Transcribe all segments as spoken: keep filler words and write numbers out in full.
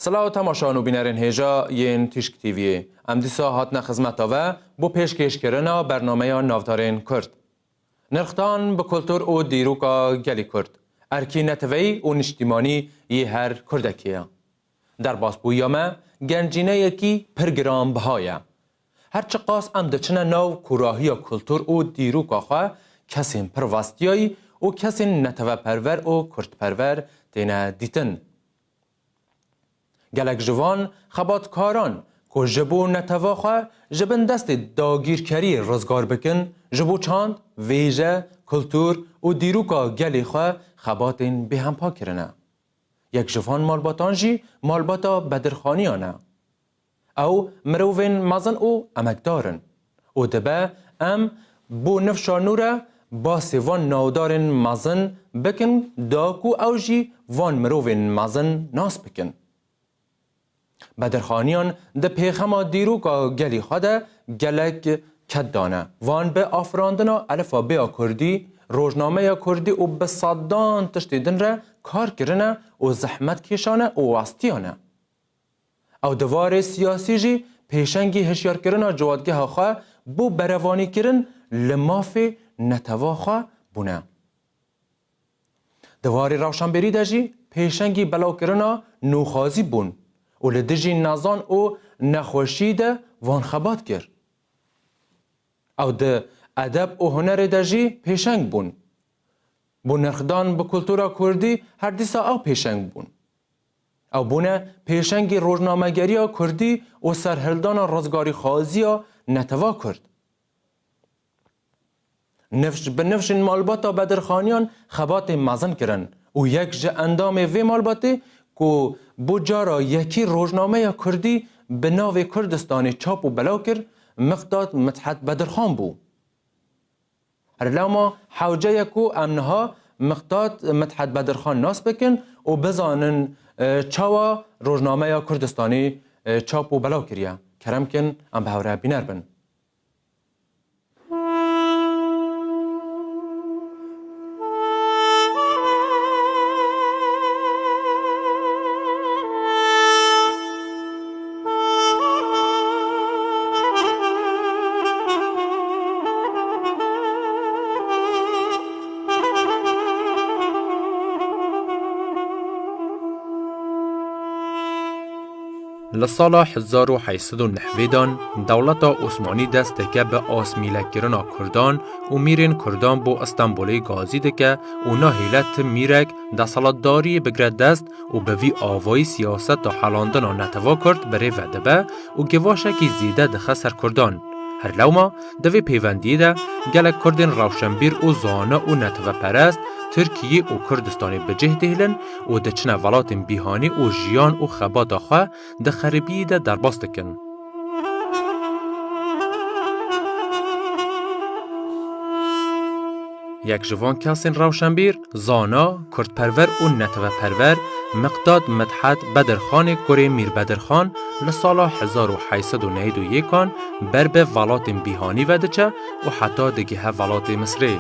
Silav temaşan û bînerên hêja yên Tîşk T V'yê. Em dîsa hatine xizmeta ve bo pêşkêşkirina bernameya navdarên Kurd. Nirxdan bi kultur û dîroka gelî Kurd, erkî neteweyî û niştîmanî yê her Kurdekê ye. Derbasbûyiya me gencîneyekî pir giranbiha ye. Her çiqas em diçine nav kûrahiya kultur û dîroka xwe, kesên pir vestiyayî û kesên neteveperwer û kurdperwer têne dîtin. Gelek ji van xebatkaran ku ji bo netewa xwe ji bin destê dagîrkeriyê rizgar bikin, ji bo çand, vêje, kultur û dîroka gelê xwe xebatên bêhempa kirine. Yek ji van malbatan jî malbata Bedirxaniyan e. Ew mirovên mezin û emekdar in û dibe em bo nifşa nû re basê van navdarên mezin bikin, da ku ew jî van mirovên mezin nas bikin. Bedirxaniyan di pêxema dîroka gelî xwe de gelek ked dane. Van bi afirandina elifabêya kurdî, rojnameya kurdî û bi sedan tiştê din re kar kirine û zehmet kêşane û westiyane. Ew di warê siyasî jî pêşengî hişyarkirina ciwatgeha xwe bo berevanîkirin li mafê netewa xwe bûne. Di warê rewşenbêrî de jî pêşengî belawkirina nûxwazî bûn û li dijî nezan û nexweşî de van xebat kir. Ew di edeb û hunerê de jî pêşeng bûn. Bo nirxdan bi kultura kurdî her dîsa ew pêşeng bûn. Ew bûne pêşengî rojnamegeriya kurdî û serhildana rizgarîxwaziya netewa kurd. Nifş bi nifşên malbata Bedirxaniyan xebatê mezin kirin û yek ji endamê vê malbatê ku bo cara yekî rojnameya kurdî bi navê Kurdistanê çap û belav kir, Miqdad Midhet Bedirxan bû. Her lewma hewce ye ku em niha Miqdad Midhet Bedirxan nas bikin û bizanin, e, çawa rojnameya Kurdistanê, e, çap û belav kiriye. Kerem kin, em bi hev re bîner bin. Li sala hezar û heyt sed û nehwêdan dewleta Osmanî dest dike bi asmîlekirina Kurdan û mîrên Kurdan bo Stenbolê gazî dike û nahêle ti mîrek deselatdariyê bigre dest û bi vî avayî siyaseta helandina netewa Kurd bi rê ve dibe û givaşekî zêde dixe ser Kurdan. Her lewma di vê pêvendiyê de gelek Kurdên rewşenbîr û zana û neteweperest Tirkiyê û Kurdistanê bi cih dihêlin û diçine welatên bîhanî û jiyan û xebata xwe di xeribiyê de derbas dikin. Yek ji van kesên rewşenbîr, zana, kurdperwer û neteweperwer Miqdad Midhet Bedirxanê kurê Mîr Bedirxan li sala hezar û heyt sed û newid û yekan ber bi welatên bîhanî ve diçe û heta digihe welatê Misrê.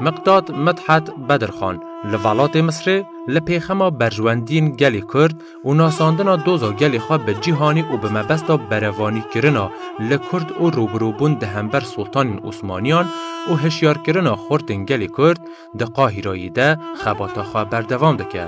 Miqdad Midhet Bedirxan li welatê Misrê li pêxema berjwendiyên gelê Kurd û nasandina doza gelê xwe bi cîhanî û bi mebesta berevanîkirina li Kurd û rûbirûbûn di hember Sultanên Osmaniyan û hişyarkirina xortên gelê Kurd di Qahîrayê de xebata xwe berdewam dike.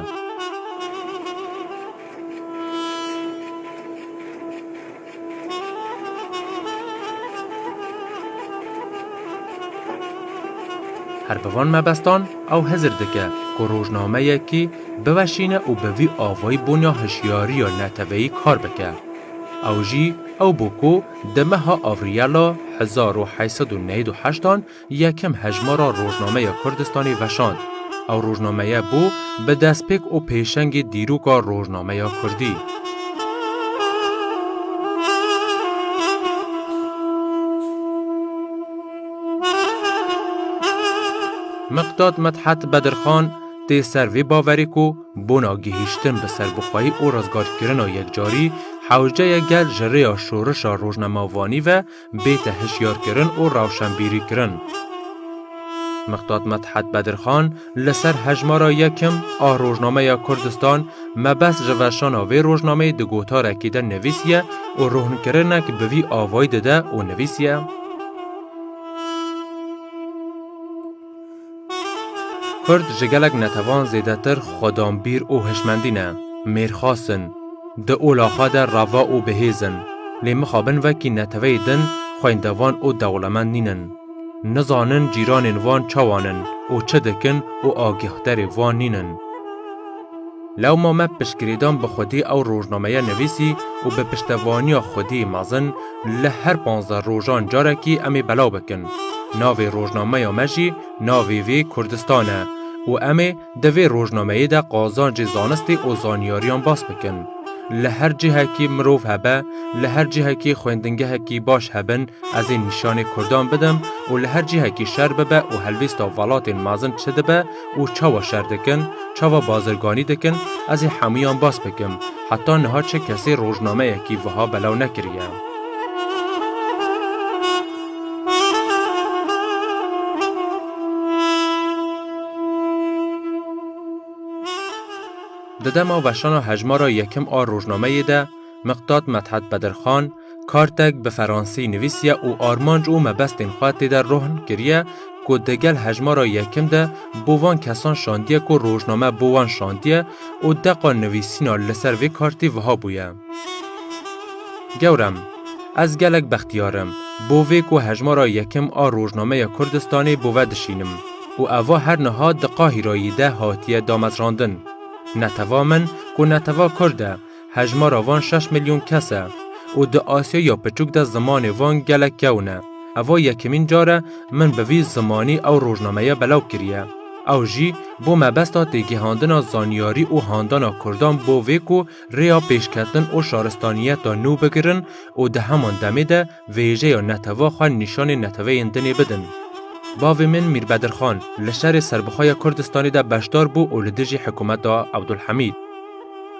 Her bi van mebestan ew hizir dike ku rojnameyekî biweşîne û bi vî avayî bonya hişyariya neteweyî kar bike. Ew jî ew bû ku di meha Avrîyela hezar û heyt sed û newid û heştan yekem hejmara rojnameya Kurdistanê veşand. Ew rojnameye bû bi destpêk û pêşengê dîroka rojnameya Kurdî. Miqdad Midhet Bedirxan tê ser vê bawerê ku bona gihîştin bi serbixweyî û rizgarkirina yekcarî hewce ye ger ji rêya şorişa rojnamevanî ve bête hişyarkirin û rewşenbîrîkirin. Miqdad Midhet Bedirxan li ser hejmara yekim a rojnameya Kurdistan Mebest ji veşana vê rojnameyê di gotarekî de nivîsiye û rohnkirinek bi vî avayî dide û nivîsiye: Kurd ji gelek netevan zêdetir xwedanbîr û hişmendî ne, mêrxas in, di ola xwe de reva û bihêz in, lê mixabin wekî neteweyê din xwêndevan û dewlemend nînin. Nizanin cîranên wan çawan in û çi dikin û agahdarê wan nînin. Lewma me piştgirêdan bi xwedî ew rojnameye nivîsî û bi piştevaniya xwedî mezin li her panzdeh rojan carekî em ê belaw bikin. Navê rojnameya me jî navê vê Kurdistan e û em ê di vê rojnameyê de qazancê zanistê û zanyariyan bas bikin. Li her cihekî mirov hebe, li her cihekî xwendingehekî baş hebin, ez ê nîşanê Kurdan bidim û li her cihekî şer bibe û helwêsta welatên mezin çi dibe û çawa şer dikin, çawa bazirganî dikin, ez ê hemûyan bas bikim. Heta niha çi kesê rojnameyekî wiha belaw nekiriye. Di dema weşana hejmara yekim a rojnameyê de, Miqdad Medhed Bedirxan kartek bi fransî nivîsiye û armanc û mebestên xwe tê de rohn kiriye ku di gel hejmara yekim de bo van kesan şandiye ku rojname bo wan şandiye û deqa nivîsîna li ser vê kartî wiha bûye: Gewrem, ez gelek bextiyar im, bo vê ku hejmara yekim a rojnameya Kurdistanê bo ve dişînim û eva her niha di Qahîrayî de hatiye damezrandin. Netewa min ku netewa Kurd e, hejmara van şeş milyon kes e û di Asyaya Piçûk de zimanê van gelek kewn e. Eva yekemîn car e min bi vî zimanî ew rojnameya belaw kiriye. Ew jî bo mebesta têgihandina zanyarî û handana Kurdan bo vê ku rêya pêşketin û şaristaniyeta nû bigirin û di heman demê de vêjeya netewa xwe nîşanê neteweyên dinê bidin. Bavê min Mîr Bedirxan li şerê serbixweya Kurdistanê de beşdar bû û li dijî hikûmeta Abdulhamîd.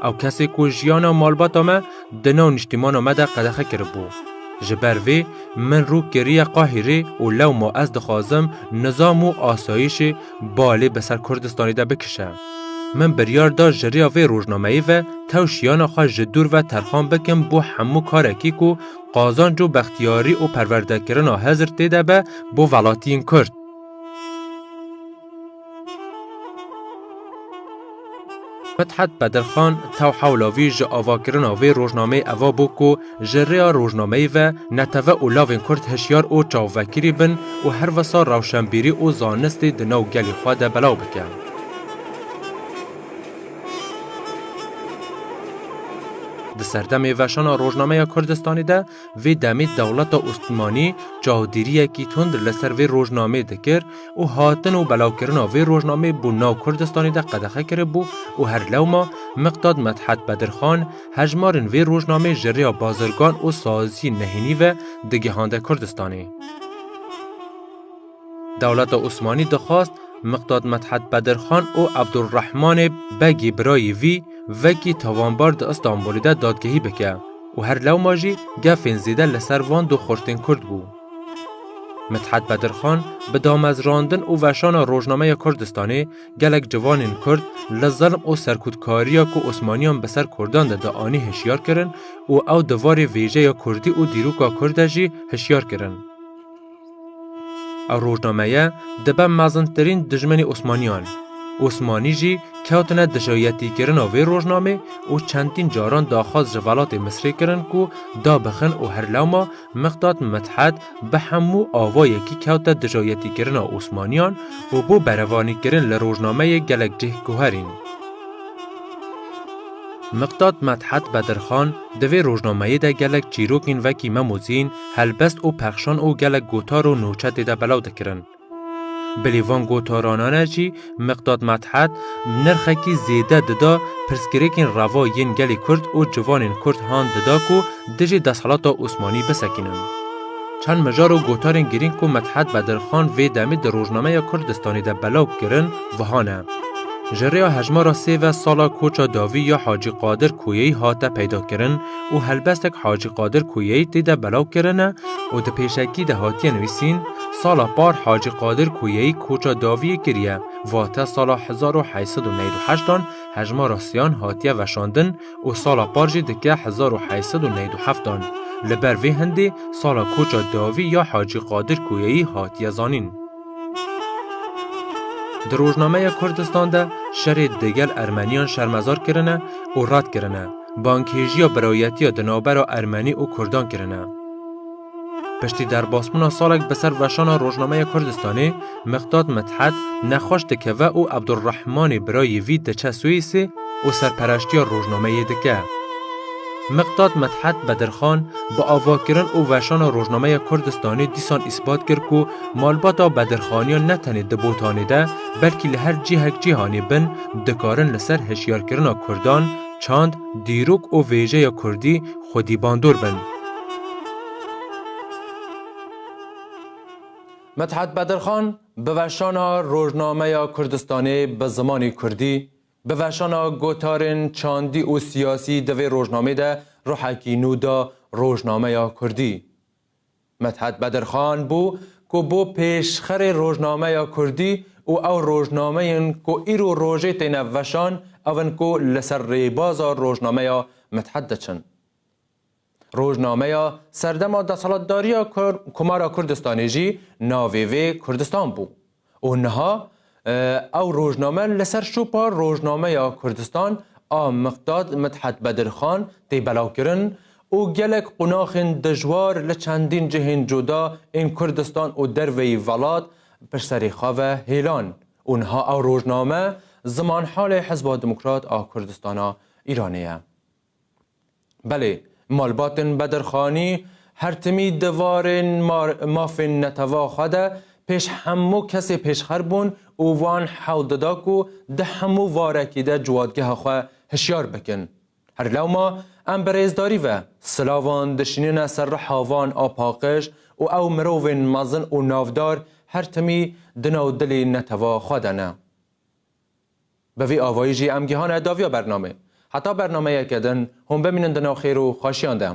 Ew kesê ku jiyana malbata me di nav niştîmana me de qedexe kiribû. Ji ber vê min rû kiriye Qahîrê û lewma ez dixwazim nizam û asayîşê balê bi ser Kurdistanê de bikişe. Min biryar da ji rêya vê rojnameyê ve tew şiyana xwe ji dûr ve terxan bikim bo hemû karekî ku qazanc û bextiyarî û perwerdekirina hizir tê de be bo welatiyên Kurd. Mithed Bedirxan tew hewla vî ji avakirina vê rojnameyê eva bû ku ji rêya rojnameyê ve netewe û lavên Kurd hişyar û çavvekirî bin û her wisa rewşenbîrî û zanistê di nav gelê xwe de belaw bike. Di serdemê veşana rojnameya Kurdistanê de vê demê dewleta Osmanî çavdêriyekî tund li ser vê rojnamê dikir û hatin û belawkirina vê rojnamê bo nav Kurdistanê de qedexe kiribû û her lewma Miqdad Medhed Bedirxan hejmarên vê rojnamê ji rêya bazirgan û saziyên nehênî ve digihande Kurdistanê. Dewleta Osmanî dixwast Miqdad Medhed Bedirxan û Abdulrehmanê Begê birayê vî wekî tawanbar di Îstanbulê de dadgehî bike û her lewma jî gefên zêde li ser van du xurtên Kurd bû. Midhed Bedirxan bi damezrandin û veşana rojnameya Kurdistanê gelek ciwanên Kurd li zilm û serkûtkariya ku Osmaniyan bi ser Kurdan de dianî hişyar kirin û ew di warê vêjeya Kurdî û dîroka Kurd de jî hişyar kirin. Ew rojnameye dibe mezintirîn dijminê Osmaniyan. Osmanî jî kewtine dijayetîkirina vê rojnamê û çendîn caran daxwaz ji welatê Misrê kirin ku dabixin û her lewma Miqdad Midhed bi hemû avayekî kewte dijayetîkirina Osmaniyan û bo berevanîkirin li rojnameyê gelek cih guherîn. Miqdad Medhed Bedirxan di vê rojnameyê de gelek çîrokên wekî Mem û Zîn, helbest û pexşan û gelek gotar û nûçe tê de belaw dikirin. Bilî van gotaranane jî Miqdad Medhed nirxekî zêde dida pirsgirêkên reva yên gelê Kurd û ciwanên Kurd han dida ku dijî desthilata Osmanî bisekînin. Çend mijar û gotarên girîng ku Midhed Bedirxan vê demê di rojnameya Kurdistanê de belaw kirin, wiha ne. Ji rêya hejmara sê ve sala koça dawî ya Hacî Qadir Koyeyî hate peydakirin û helbestek Hacî Qadir Koyeyî tê de belaw kirine û di pêşekî de hatiye nivîsîn, sala par Hacî Qadir Koyeyî koça dawiyê kiriye Vate sala hezar û heyt sed û newid û heştan hejmara siyan hatiye veşandin û sala par jî dike hezar û heyt sed û newid û heftan. Li ber vê hindê sala koça dawî ya Hacî Qadir Koyeyî hatiye zanîn. Di rojnameya Kurdistan de şerê digel Ermeniyan şermezar kirine û red kirine. Banghêjiya birayetiya di navbera Ermenî û Kurdan kirine. Piştî derbasbûna salek bi ser veşana rojnameya Kurdistanê, Miqdad Mithet nexweş dikeve û Ebdulrehmanê birayê vî diçe Swêsê û serpereştiya rojnameyê dike. Miqdad Mithet Bedirxan bi avakirin û veşana rojnameya Kurdistanê dîsan îsbat kir ku malbata Bedirxaniyan ne tenê di Botanê de, belkî li her cihek cîhanê bin, dikarin li ser hişyarkirina Kurdan, çand, dîrok û vêjeya Kurdî xwedî bandor bin. Mithet Bedirxan bi veşana rojnameya Kurdistanê bi zimanê Kurdî, bi veşana gotarên çandî û siyasî di vê rojnamê de ruhekî nû da rojnameya Kurdî. Mithet Bedirxan bû ku bû pêşxerê rojnameya Kurdî û ew rojnameyên ku îro rojê têne veşan, ew in ku li ser rêbaza rojnameya Mithet diçin. Rojnameya serdema desthilatdariya Kur-, Komara Kurdistanê jî navê vê Kurdistan bû. Û niha, e, ew rojname li ser şopa rojnameya Kurdistan a Miqdad Mithet Bedirxan tê belavkirin û gelek qonaxên dijwar li çendîn cihên cuda ên Kurdistan û derveyî welat pişt serê xwe ve hêlan. Û niha ew rojname zimanhalê Hizba Demokrat a Kurdistana Îranê ye. Belê, malbatên Bedirxanî her timî di warên mar-, mafên netewa xwe de pêş hemû kesê pêşxer bûn û wan hewl dida ku di hemû warekî de ciwatgeha xwe hişyar bikin. Her lewma em bi rêzdarî ve silavan dişînine ser riha van a paqij û ew mirovên mezin û navdar her timî di nav dilê netewa xwe de ne. Bi vî avayî jî em gihane daviya bernamê. Heta bernameyeke din, hûn bimînin di nav xêr û xweşiyan de.